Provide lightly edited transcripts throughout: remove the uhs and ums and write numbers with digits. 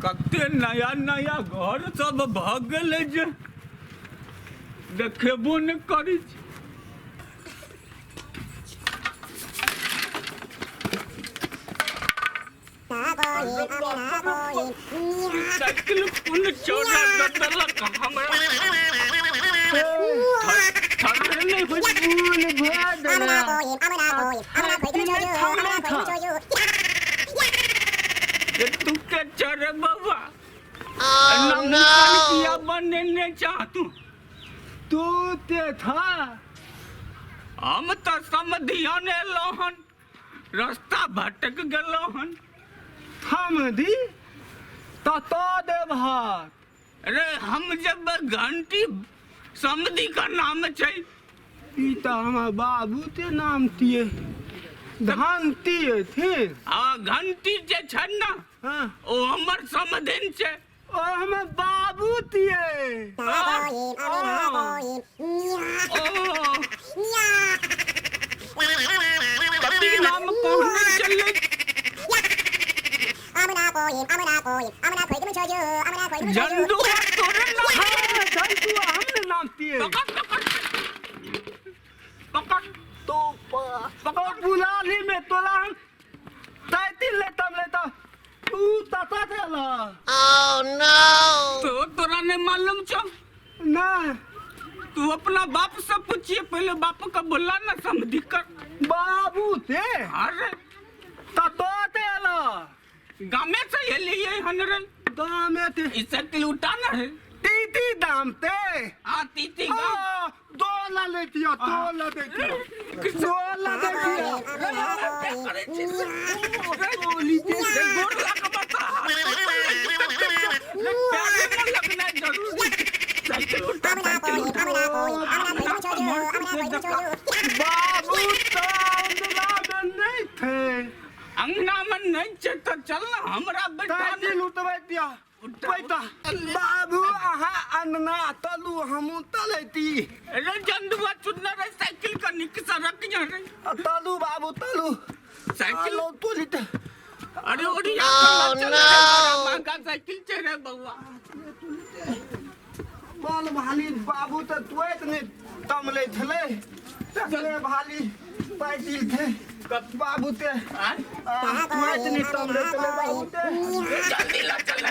कते नया नया घर सब भऽ गेलै जे देखेबो नहि करै छै। साइकिल कोन चौड़ा दऽ देलक हमरा, ठंडे नहि होइ। फूल भऽ देला। जे तू के चढ़े बाबा, एना मुकान किया बनेने चाह तू? तू ते था। हम तऽ समधियन एलहुँ हन, रास्ता भटक गेलहुँ हन। थमदी ततो देव हाथ। अरे हम जब घंटी समधि का नाम छै। ई तऽ हमर बाबू के नाम तिये, घंटी थे। आ घंटी जे छै ने, हाँ, ओ हमर समधिन छै। ओ हमर बाबू तिये। ओ कथी नाम कहने चलै? जंदू तोरे नाम? हाँ, घंटू हमने नाम तिये। पकड़ पकड़ पकड़। तो पकड़ बुलाली में तोला हम तैतिल लेता लेता तू तता देला। तो तोरा नहीं मालूम छौ? ना। तू अपना बाप से पूछिए पहले, बाप का बोला ना समझी कर। बाबू ते। अरे ततो देला। गामे से एलिए हन रे। दामे ते। ई साइकिल उठाना है। तीती दाम ते। हाँ, तीती गाम। हाँ, दो ला लेतिया, दो ला देतिया, दो ला देतिया। गोर लग बता, जरूरी साइकिल उठा, साइकिल उठा। बाबू तो अंदरा में नहीं थे। अंगना में नहीं छै तो चल ना हमरा बैठा। तैतिल उतबै दिया पैता बाबू, अहाँ अंगना तलू, हमहूँ तलैती। अरे जंदुआ चुनना रे, साइकिल का निक सा रख जा रे। तलू बाबू, तलू। साइकिल लो तुलित। अरे ओरिया oh, चल रे, बड़ा महंगा साइकिल छै रे बउआ। बल भाली बाबू तऽ तुरंत नहि तमलै छलै, तखने भाली पैतिल थे बाबू ते। आय? तुरंत नहि तमलै छलै बाबू ते। जल्दी ला चल रे।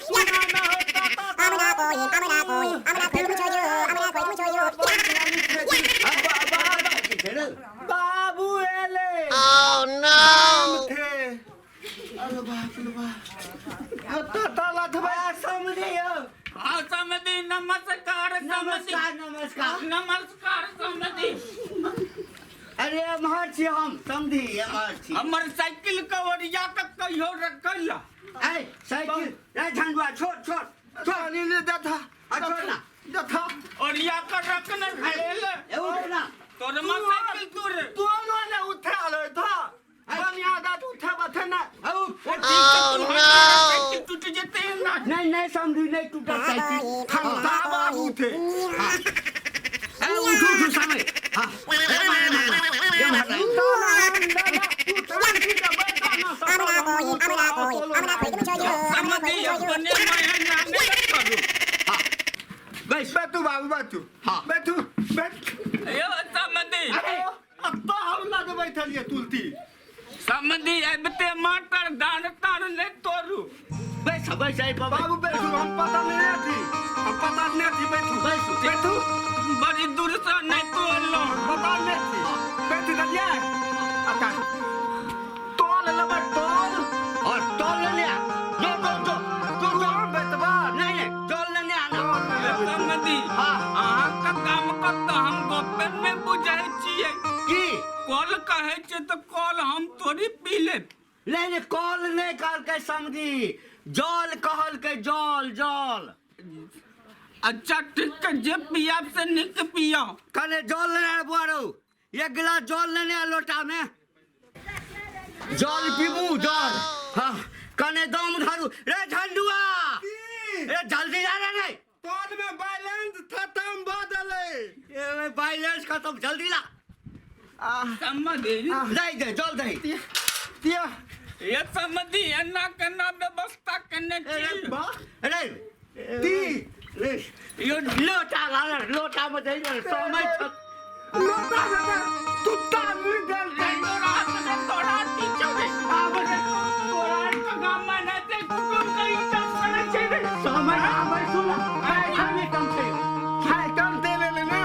सुना ना हो ताता। बाबू एले नाम थे। अरे बाप रे बाप, ताता लथबै समझियो। हाँ समधी, नमस्कार समधी। नमस्कार नमस्कार। नमस्कार समधी। अरे एम्हर छी हम समझी, एम्हर छी। हमर साइकिल के ओरिया के कहियो रखल। ऐ साइकिल रे झंडुआ, छोड़ छोड़ छोड़। ले देथा। आ, छोड़ ना। देथा। ओरिया के रखने ले ले। ए उठ ना। तोर मां साइकिल तोर तू ने उठा ले था बढ़िया दात उठा बथे ना। आ, उठ। ओ ठीक छै, तू हट, साइकिल टूट जेतै ना। नहीं नहीं समझी, नहीं टूटा साइकिल। ठंडा बाबू थे। ए उठ उठ समय। हाँ, ए मारे मारे, ए मारे। समधी अपने माया नामे करू। बैस। बैठू बाबू, बैठू। हाँ। बैठू, बैठ। यो समधी। अरे अब तो हम लग बैठलिए तुलती। समधी अबते माटर दान तार नहीं तोरू। बैस बैस ऐ बाबा। बाबू बैठू, हम पता नहीं थी, हम पता नहीं थी, बैठू। बैसू। बैठू। बड़ी दूर से नहीं तोड़लो। पता नहीं थी, बैठू दलिया अच्छा तोल लेबै तोल। और तोल ले लिया, जो जो जो जो जो बैठबा। नहीं नहीं, तोल लेने आना। समधी। हाँ। अहाँके काम के तऽ हम गप्पे नहि बुझै छियै। की? कल कहै छै तऽ कल हम थोड़ी पी लेब। नहीं नहीं, कॉल नहीं कहलकै समझी, जल कहलकै, जल जल। अच्छा ठीक छै, जे पियाब से नीक पिया। कने जल लेने आ बुआ रौ, एक गिलास जल लेने आ लोटा में, जल पीबू जल। हाँ, कने दम धरू रे झंडुआ, रे जल्दी जा रे। नहीं तोल में बैलेंस खत्म भ गेलै। ए बैलेंस खत्म, जल्दी ला। आ समधि दही दे जल दही तिया ये समधि एना केना व्यवस्था केने छी वाह रे ती रे यो लोटा लाल लोटा में दही दे समय छ लोटा बेटा तुत्ता मुड़ देल तोरा हाथ तोरा की चौरे आबै तोरा के गाम में नै ते कुटुम के इज्जत करै छै रे समय आबै सुन खाइ कम छै खाय कम तेल ले ना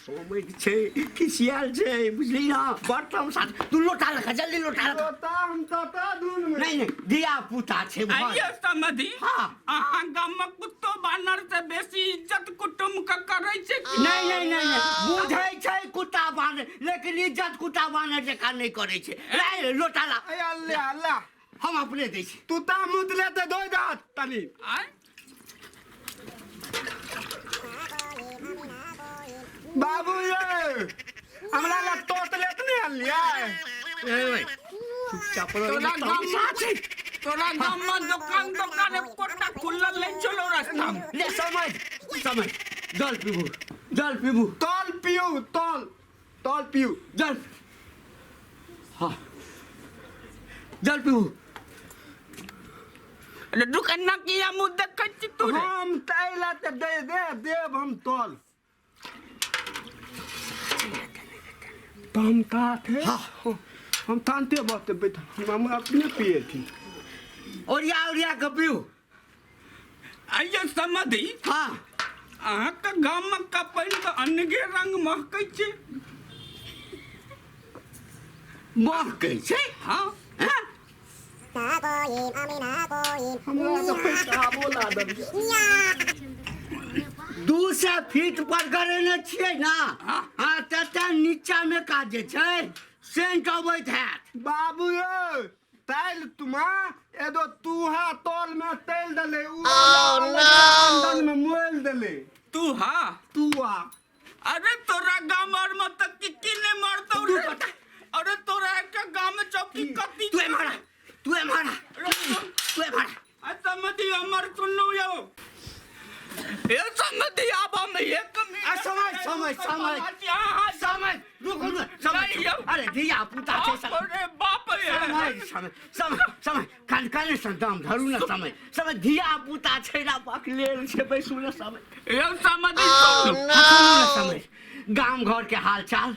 समय छै खिसियाल छै बुझली ना बड़ तमसा तू लोटा रख जल्दी लोटा रख तोता हम तोता दून में नहीं नहीं धिया पुता छै भर आइयो समधि हाँ। अहाँ गाम में कुत्तो बानर से बेसी इज्जत कुटुम के करै छै कि नहीं नहीं नहीं नहीं बुझै छै कुत्ता बानर लेकिन इज्जत कुत्ता बानर जकाँ नहि करै छै रे लोटा ला अय अल्लाह अल्लाह हम अपने दै छी तुता मुत लेते दोय दांत तनी आय बाबू ये हमरा ला तोत लेत नहीं आनलियै ए चुपचाप रह, तोरा गाम तमसा छै तोरा गाम में दोकान दोकान एकोटा खुलल नहीं छलो रास्ता में ले समझ समझ जल पीबू जल पीबू तल पियू तल तल पियू जल हाँ जल पीबू अरे दुकान किया मुँह देखै छी तू रे हम तैला ते दे दे देब हम तल तम थे हाँ। हम तानते बहते बैठ हम अपने पिए थी ओरिया ओरिया के पीऊ आइयो समधि हाँ अहाँके गाम में कपैन के अनगे रंग महकै छै महकै छै हाँ हैं? हमरा तऽ पैसा बोला देलियै 200 फीट पर गरेने छियै ना हाँ। हाँ तते नीचा में काज जे छै सेंट अबैत हैत बाबू यौ तैल तुमा एदो तूहा तल में तैल देले उ अंदर में मोल देले तू हा तूहा अरे तोरा गाम और में त की की नहीं मरतौ रे अरे तोरा एक गाम में चौकी कति तू मारा तू मारा तू मारा आ समधि हमर सुनू यौ ए समधि आब हम एक आ समय समय समय हाँ हाँ समय रुकू ने समय नहीं यौ। अरे धिया पुता छै बाप रे बाप रे समय समय समय समय कान कान से दम धरू न समय समय धिया पुता छै ना पकलेल छै बैसू न समय यौ समधि सुनू सुनू न समय गाम घर के हाल चाल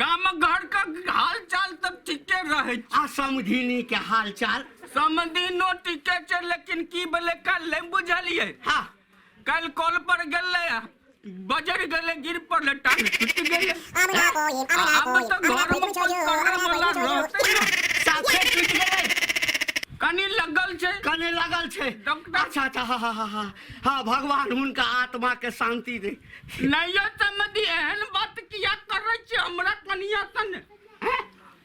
गाम घर के हाल चाल तऽ ठीके रहै छै आ समधिनी के हाल चाल समधिनो ठीके छै लेकिन की भेलै काल्हि नहि बुझलियै हाँ काल्हि कल पर गेलै बजर गेलै गिर पड़लै टांग टूटि गेलै आब तऽ घरमे कोइ करै वाला रहतै ने साफे टूटि गेलै कनि लगल छै कने लागल छै डॉक्टर अच्छा अच्छा हाँ हाँ हाँ हाँ हाँ भगवान हुनका आत्मा के शांति दे नहि यौ समधि एहन बात किया करै छी हमरा कनिया सने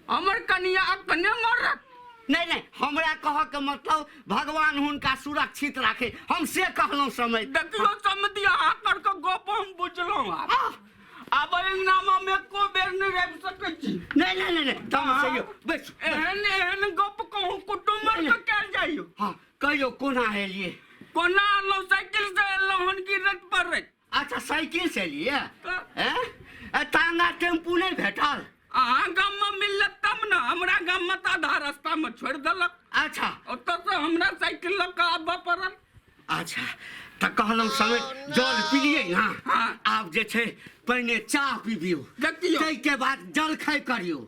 हमर कनिया अपने मरत नहीं नहीं हमरा कह के मतलब भगवान हुनका सुरक्षित राखे हम से कहलहुँ समय देखियो समधि अहाँ कर के गप हम बुझलहुँ आब हाँ, आब एहि नाम हम एको बेर नहि रहि सकै छी नहीं नहीं नहीं नहीं तम से यौ बैस एहन एहन गप कहूँ कुटुम्ब के कयल जाइयो हाँ कहियो कोना एलिए कोना एलहुँ साइकिल से एलहुँ हन कि रथ पर रे अच्छा साइकिल से एलिए तऽ हैं ए, तांगा टेम्पू नहीं भेटल अहाँ गाममे मिलत तब ने हमरा गाममे तऽ आधा रास्तामे छोड़ि देलक अच्छा ओतऽसँ हमरा साइकिल लऽ कऽ आबऽ पड़ल अच्छा तऽ कहलहुँ समय जल पीलियै ना हाँ। आब जे छै पहिने चाह पीबियौ देखियौ ताहिके बाद जलखै करियौ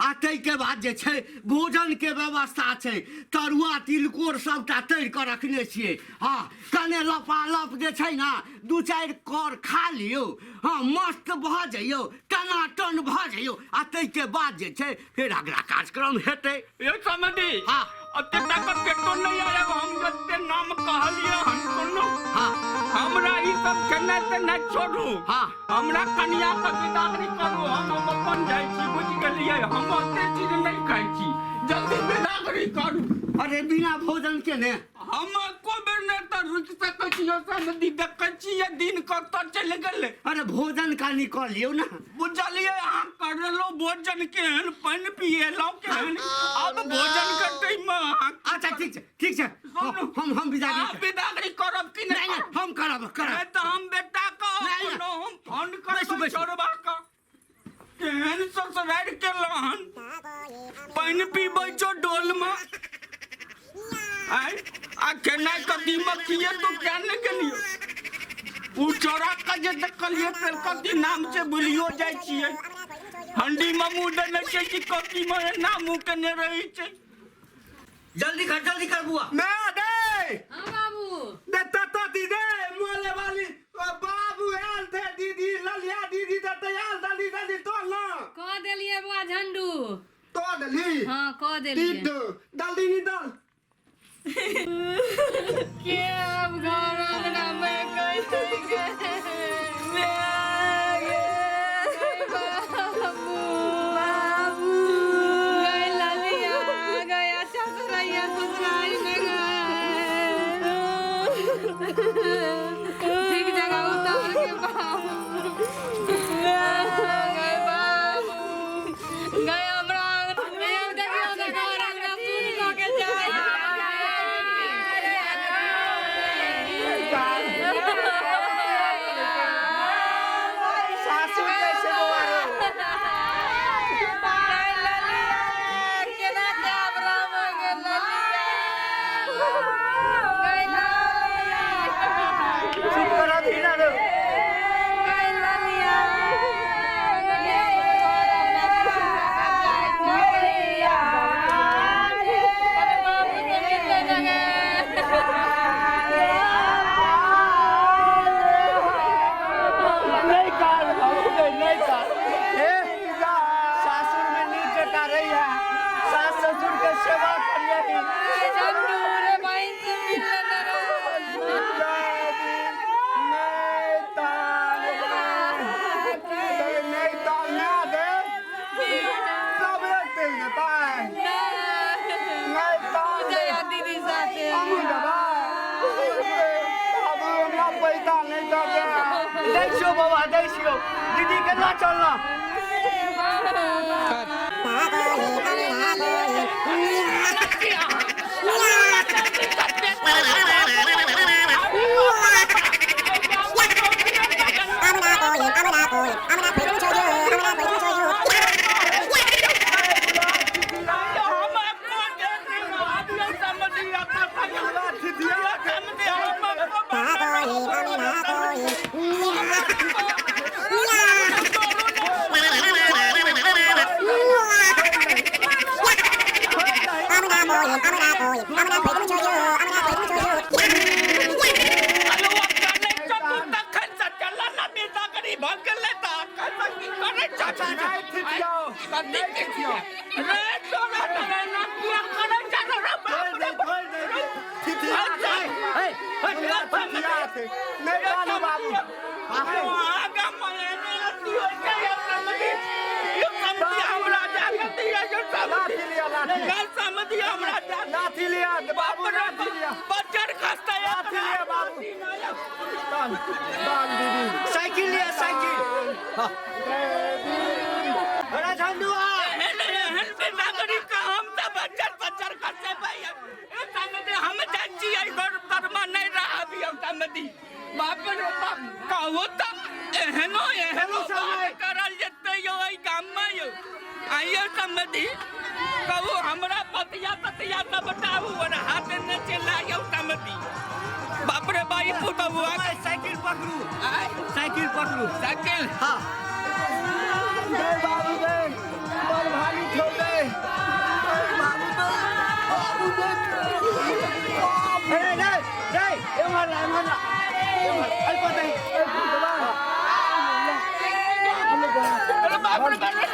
आ ताहिके बाद जे छै भोजनके व्यवस्था छै तरुआ तिलकोर सबटा तरि कऽ रखने छियै हँ कने लपालप जे छै ने 2-4 कर खा लियौ हँ मस्त भऽ जइयौ टनाटन भऽ जइयौ आ ताहिके बाद जे छै फेर अगला कार्यक्रम हेतै यौ समधि हाँ। ओते टाका पेटो नहि आयब हम जते नाम कहलियै हन सुनू हाँ हमरा ई सब खेनाइ तेनाइ छोड़ू हाँ। हमरा कनिया के विदागरी करू हम अपन जाइ छी बुझि गेलियै हम ओते चीज नहि खाइ छी जल्दी विदागरी करू अरे बिना भोजन के ने हम एको बेर नहि तऽ रुकि सकै छी यौ समधि देखै छियै दिन कतऽ चलि गेलै अरे भोजन कनि कऽ लियौ ने बुझलियै अहाँ करलो भोजन केहन पानि पिएलहुँ केहन आब भोजन के टाइममे अहाँ अच्छा ठीक छै ठीक छै सुनू। हम हम विदागरी अहाँ विदागरी करब कि नहीं नहि नहीं करब? हम करब नहि करब तऽ हम बेटा के नहि, नहि। कोनो हम फोन बैसू, करबै बैसू। छोड़बा के केहन ससुरारि केलहुँ हन पानि पीबै छौ डोलमे आय आ खेनाइ कथीमे किए तू किया नहि गेलियो ओ चोरा के जे देखलियै फेर कथी नाम से भूलियो जाइ छियै हंडी में मुँह देने छै कि कथी में एना मुँह केने रहै छै। जल्दी कर, जल्दी कर बुआ। मैं दे। हाँ बाबू। दे तता दी दे मोले वाली ओ बाबू आयल थे दीदी ललिया दीदी दे तैयार जल्दी जल्दी तोड़ ना। कह देलिए बुआ झंडू। तोड़ देली। हाँ कह देलिए। दीद जल्दी नहीं दल। के अब घर अंगना में कैसे गे बाबू बाबू गए ललिया गया ससुरैया ससुराल में गए ठीक जगह उतार के बाबू गए बाबू गए हमरा अंगना में देखियो तो घर अंगना सुन कऽ के जाय। सासुर कैसे बुआ रे? चुप करा धीरा रे। नहीं कर बाबू रे, नहीं कर। ए सासुर में नीक जका रही है, सास ससुर के सेवा करिए ही। नहीं ताल नहीं ताल ना दे सब एक तेल देता है नहीं ताल दे दीदी साथे हमू दबा बाबू हमरा पैसा नहीं दे। दै छियौ बाबा, दै छियौ। दीदी केना चलना? नहीं तालू बाबू लाठी लिया लाठी लाठी लिया बाबू लाठी लिया लाठी लिया बाबू ताल ताल दीदी साइकिल लिया साइकिल। अरे झंडुआ कहू तऽ एहनो एहनो बात करल जेतै यौ एहि गाममे यौ। आइयो समधि कहू हमरा पतिया ततिया सब बताबू और हाथ ने चला यौ समधि। बाप रे बाई पुतहुआ साइकिल पकड़ू, आय साइकिल पकड़ू। साइकिल। हाँ दे बाबू दे बड़ भारी छोड़ दे बाबू दे बाबू दे। ए नहीं नहीं एम्हर ला, एम्हर ला, एम्हर। ऐ पर दही। अरे बाप रे बाप रे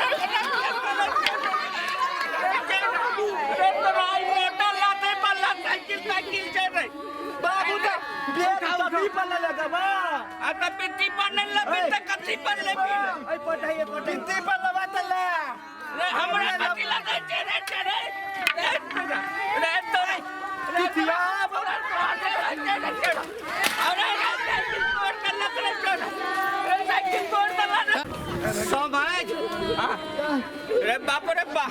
तोरा ई मोटा लाते पर ला साइकिल साइकिल छै रे। बाबू दे बेर कथी पर ले लेबा? आ तऽ पिट्ठी पर नहि लेबही तऽ कथी पर लेबही रे? ऐ पर दही, ऐ पर दही। पित्ती पर लेबा तऽ ले। रे हमरा कथी लगै छै रे छै रे रे तोरा रे तोरा तिथिया तोरा अरे रे साइकिल तोड़ देलक रे तोरा रे साइकिल तोड़ देलक रे। समाज रे बाप रे बा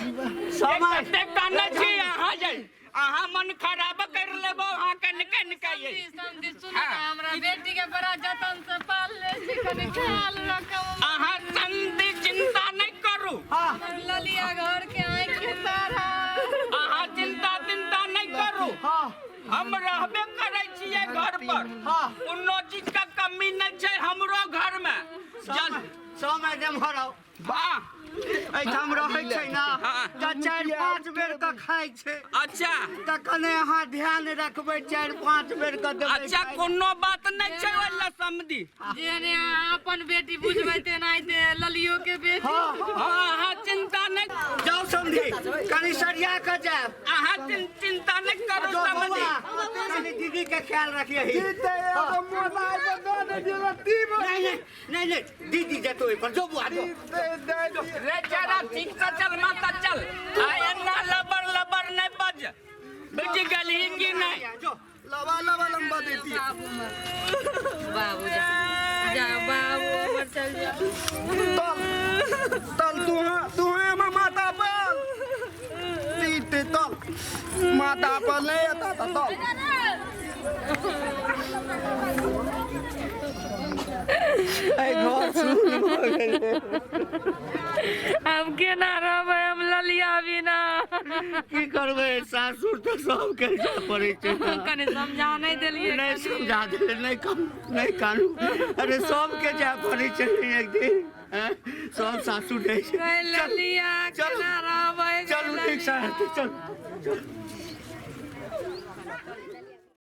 समाज कतेक कानै छी अहाँ जै अहाँ मन खराब कर लेबो अहाँ कन कन कहिए। समझी सुन ना, हमरा बेटी के बड़ा जतन से पाल ले छी, कनी ख्याल रखब। अहाँ संधि चिंता नहीं करू। हम रहबे करै छियै घर पर। हाँ। कोनो चीज के कमी नहि छै हमरो घर में। जल समय जेम्हर आउ। वाह। एहिठाम रहै छै ने हाँ। तऽ 4-5 बेर के खाइ छै। अच्छा। तऽ कने अहाँ ध्यान रखबै, 4-5 बेर के देबै। अच्छा, कोनो बात नहि छै ओहि लए समधी। जेहने अहाँ अपन बेटी बुझबै तेनाहिते ललियो के बेटी। हाँ। हाँ, अहाँ चिंता नहि। जाउ समधी, कनि सरिया कऽ जायब। अहाँ चिंता नहि करू जो समधी। बौआ, कनि दीदी के ख्याल रखिए। जीते एगो मोबाइल पर दऽ दे दियौ तीन। नहीं नहीं नहीं नहीं, दीदी जेतो ओहि पर, जो बुआ जो। दे दियौ। रे जरा ठीक से चल माता चल, आ एना लबर लबर नहि बज, बुझि गेलही कि नहि? जो। लबा लबा लंबा देती। बाबू जा जा बाबू, हमर चल जा। तल तल तू तू हमर माता पर जीते, तल माता पर नहीं आता था तल। एहि घर सुन भऽ गेलै। हम केना रहबै हम ललिया बिना? की करबै, सासुर तऽ सबके जाय पड़ै छै ने। कनि समझा नहि देलियै? नहि कनि। समझा देले, नहि कम नहि कानू। अरे सबके जाय पड़ै छै एक दिन, हैं? सब सासुर जाइ छै। गै ललिया, चलू। केना रहबै गै चलू, ठीक से ललिया? हेतै, चलू चलू।